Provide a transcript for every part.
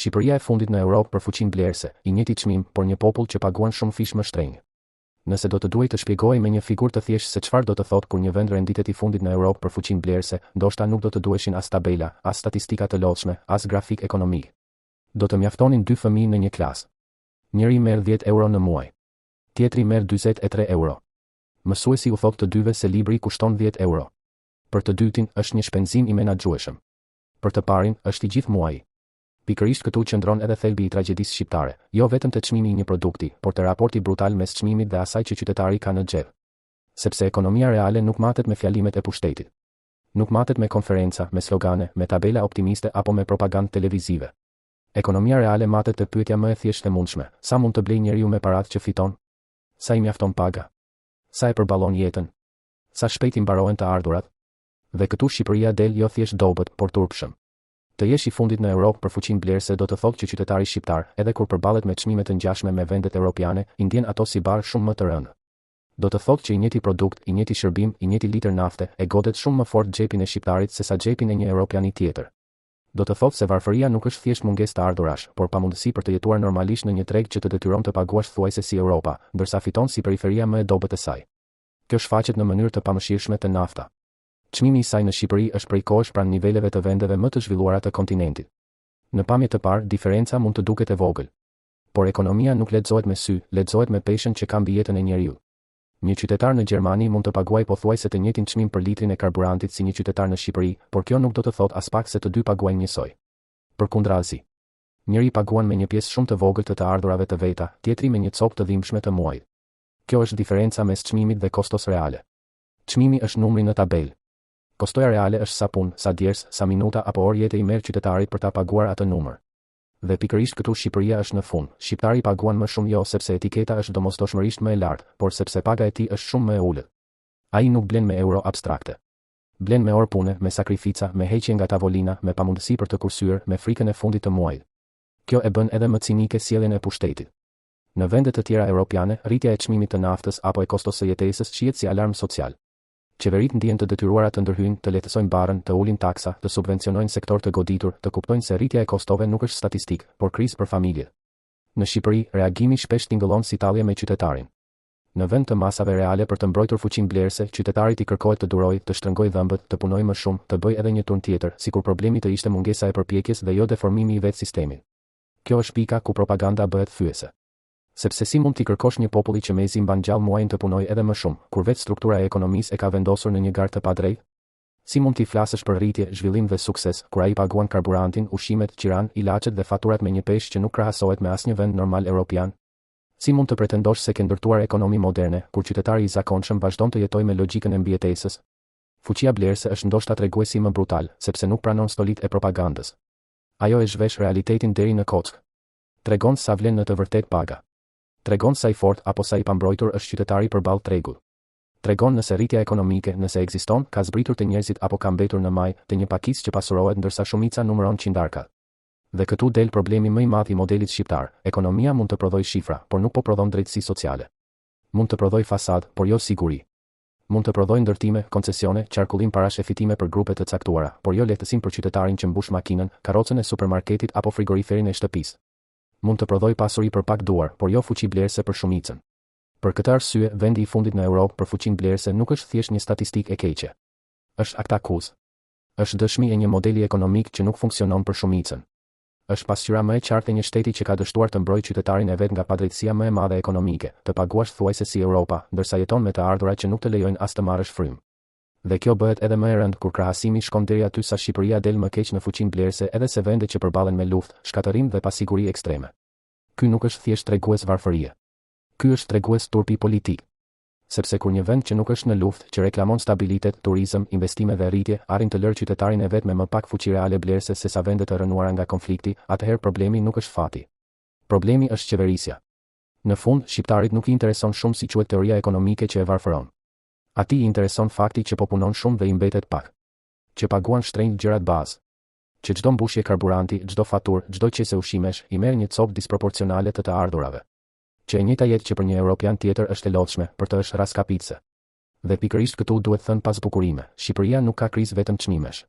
Shqipëria e fundit në Europë për fuqinë blerëse, i njëjti çmim, por një popull që paguan shumëfish më shtrenjtë. Nëse do të duhej të shpjegohej me një figurë të thjeshtë se çfarë do të thotë kur një vend renditet i fundit në Europë për fuqinë blerëse, ndoshta nuk do të duheshin as tabela, as statistika të lodhshme, as grafikë ekonomikë. Do të mjaftonin dy fëmijë në një klasë. Njëri merr 10 euro në muaj. Tjetri merr 43 euro. Mësuesi u thotë të dyve se libri kushton 10 euro. Për të dytin, është një shpenzim i menaxhueshëm. Për të parin, është i gjithë muaji. Pikërisht këtu qëndron edhe thelbi i tragjedisë shqiptare, jo vetëm te çmimi i një produkti, por te raporti brutal mes çmimit dhe asaj që qytetari ka në xhep. Sepse ekonomia reale nuk matet me fjalimet e pushtetit. Nuk matet me konferenca, me slogane, me tabela optimiste apo me propagandë televizive. Ekonomia reale matet te pyetja më e thjeshtë e mundshme, sa mund të blejë njeriu me paratë që fiton? Sa i mjafton paga? Sa e përballon jetën? Sa shpejt i mbarohen të ardhurat? Dhe këtu Shqipëria del jo thjesht dobët, por turpshëm. Të jesh i fundit në Europë për fuqinë blerëse do të thotë që qytetari shqiptar, edhe kur përballet me çmime të ngjashme me vendet europiane, i ndjen ato si barrë shumë më të rëndë. Do të thotë që i njëjti produkt, i njëjti shërbim, i njëjti litër nafte, e godet shumë më fort xhepin e shqiptarit sesa xhepin e një europiani tjetër. Do të thotë se varfëria nuk është thjesht mungesë të ardhurash, por pamundësi për të jetuar normalisht në një treg që të detyron të paguash thuajse si Europa, ndërsa fiton si periferia më e dobët e saj. Kjo shfaqet në mënyrë të pamëshirshme te nafta. Çmimi i saj në Shqipëri është prej kohësh pranë niveleve të vendeve më të zhvilluara të kontinentit. Në pamje të parë, diferenca mund të duket e vogël. Por ekonomia nuk lexohet me sy, lexohet me peshën që ka mbi jetën e njeriut. Një qytetar në Gjermani mund të paguajë pothuajse të njëjtin çmim për litrin e karburantit si një qytetar në Shqipëri, por kjo nuk do të thotë aspak se të dy paguajnë njësoj. Përkundrazi. Njëri paguan me një pjesë shumë të vogël të të ardhurave të veta, tjetri me një copë të dhimbshme të muajit. Kjo është diferenca mes çmimit dhe kostos reale. Çmimi është numri në tabelë. Kostoja reale është sa punë, sa djersë, sa minuta apo orë jete i merr qytetarit për ta paguar atë numër. Dhe pikërisht këtu Shqipëria është në fund. Shqiptari paguan më shumë jo sepse etiketa është domosdoshmërisht më e lartë, por sepse paga e tij është shumë më e ulët. Ai nuk blen me euro abstrakte. Blen me orë pune, me sakrifica, me heqje nga tavolina, me pamundësi për të kursyer, me frikën e fundit të muajit. Kjo e bën edhe më cinike sjelljen e pushtetit. Në vende të tjera europiane, rritja e çmimit të naftës apo e kostos së jetesës shihet si alarm social. Qeveritë ndihen të detyruara të ndërhyjnë, të lehtësojnë barrën, të ulin taksa, të subvencionojnë sektorë të goditur, të kuptojnë se rritja e kostove nuk është statistikë, por krizë për familjet. Në Shqipëri, reagimi shpesh tingëllon si tallje me qytetarin. Në vend të masave reale për të mbrojtur fuqinë blerëse, qytetarit i kërkohet të durojë, të shtrëngojë dhëmbët, të punojë më shumë, të bëjë edhe një turn tjetër, sikur problemi të ishte mungesa e përpjekjes dhe jo deformimi i vetë sistemit. Kjo është pika ku propaganda bëhet fyese. Sepse si mund t'i kërkosh një populli që mezi mban gjallë muajin të punojë edhe më shumë, kur vetë struktura e ekonomisë e ka vendosur në një garë të padrejtë? Si mund t'i flasësh për rritje, zhvillim dhe sukses, kur ai paguan karburantin, ushqimet, qiranë, ilaçet dhe faturat me një peshë që nuk krahasohet me asnjë vend normal europian? Si mund të pretendosh se ke ndërtuar ekonomi moderne, kur qytetari i zakonshëm vazhdon të jetojë me logjikën e mbijetesës? Fuqia blerëse është ndoshta treguesi më brutal, sepse nuk pranon stolitë e propagandës. Ajo e zhvesh realitetin deri në kockë. Tregon sa vlen në të vërtetë paga. Tregon sa i fortë apo sa i pambrojtur është qytetari përballë tregut. Tregon nëse rritja ekonomike, nëse ekziston, ka zbritur te njerëzit apo ka mbetur në majë, te një pakicë që pasurohet ndërsa shumica numëron qindarkat. Dhe këtu del problemi më i madh i modelit shqiptar, ekonomia mund të prodhojë shifra, por nuk po prodhon drejtësi sociale. Mund të prodhojë fasadë, por jo siguri. Mund të prodhojë ndërtime, koncesione, qarkullim parash e fitime për grupe të caktuara, por jo lehtësim për qytetarin që mbush makinën, karrocën e supermarketit apo frigoriferin e shtëpisë. Mund të prodhojë pasuri për pak duar, por jo fuqi blerëse për shumicën. Për këtë arsye, vendi i fundit në Europë për fuqinë blerëse nuk është thjesht një statistikë e keqe. Është aktakuzë. Është dëshmi e një modeli ekonomik që nuk funksionon për shumicën. Është pasqyra më e qartë e një shteti që ka dështuar të mbrojë qytetarin e vet nga padrejtësia më e madhe ekonomike, të paguash thuajse si Europa, ndërsa jeton me të ardhura që nuk të lejojnë as të marrësh frymë. Dhe kjo bëhet edhe më e rëndë kur krahasimi shkon deri aty sa Shqipëria del më keq në fuqinë blerëse edhe se vende që përballen me luftë, shkatërrim dhe pasiguri ekstreme. Ky nuk është thjesht tregues varfërie. Ky është tregues turpi politik. Sepse kur një vend që nuk është në luftë, që reklamon stabilitet, turizëm, investime dhe rritje, arrin të lërë qytetarin e vet me më pak fuqi reale blerëse sesa vende të rrënuara nga konflikti, atëherë problemi nuk është fati. Problemi është qeverisja. Në fund, shqiptarit nuk i intereson shumë si quhet teoria ekonomike që e varfëron. Atij i intereson fakti që po punon shumë dhe i mbetet pak. Që paguan shtrenjtë gjërat bazë. Që çdo mbushje karburanti, çdo faturë, çdo qese ushqimesh, i merr një copë disproporcionale të të ardhurave. Që e njëjta jetë që për një europian tjetër është e lodhshme, për të është rraskapitëse. Dhe pikërisht këtu duhet thënë pa zbukurime, Shqipëria nuk ka krizë vetëm çmimesh.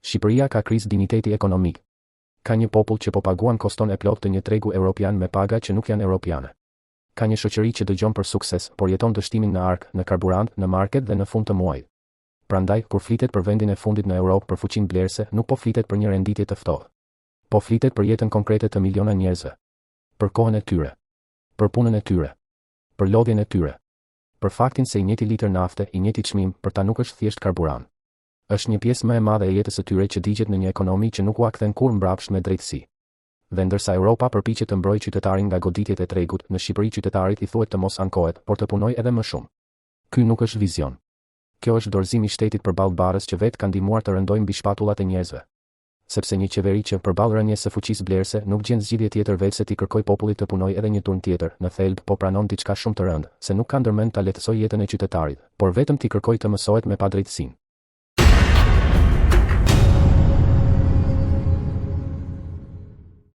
Shqipëria ka krizë dinjiteti ekonomik. Ka një popull që po paguan koston e plotë të një tregu europian me paga që nuk janë europiane. Ka një shoqëri që dëgjon për sukses, por jeton dështimin në arkë, në karburant, në market dhe në fund të muajit. Prandaj, kur flitet për vendin e fundit në Europë për fuqinë blerëse, nuk po flitet për një renditje të ftohtë. Po flitet për jetën konkrete të miliona njerëzve. Për kohën e tyre. Për punën e tyre. Për lodhjen e tyre. Për faktin se i njëjti litër nafte, i njëjti çmim, për ta nuk është thjesht karburant. Është një pjesë më e madhe e jetës së tyre që digjet në një ekonomi që nuk ua kthen kurrë mbrapsht me drejtësi. Dhe ndërsa Europa përpiqet të mbrojë qytetarin nga goditjet e tregut, në Shqipëri qytetarit i thuhet të mos ankohet, por të punojë edhe më shumë. Ky nuk është vizion. Kjo është dorëzim i shtetit përballë barrës që vetë ka ndihmuar të rëndojë mbi shpatullat e njerëzve. Sepse një qeveri që, përballë rënies së fuqisë blerëse, nuk gjen zgjidhje tjetër veçse t'i kërkojë popullit të punojë edhe një turn tjetër, në thelb, po pranon diçka shumë të rëndë, se nuk ka ndërmend ta lehtësojë jetën e qytetarit, por vetëm t'i kërkojë të mësohet me padrejtësinë.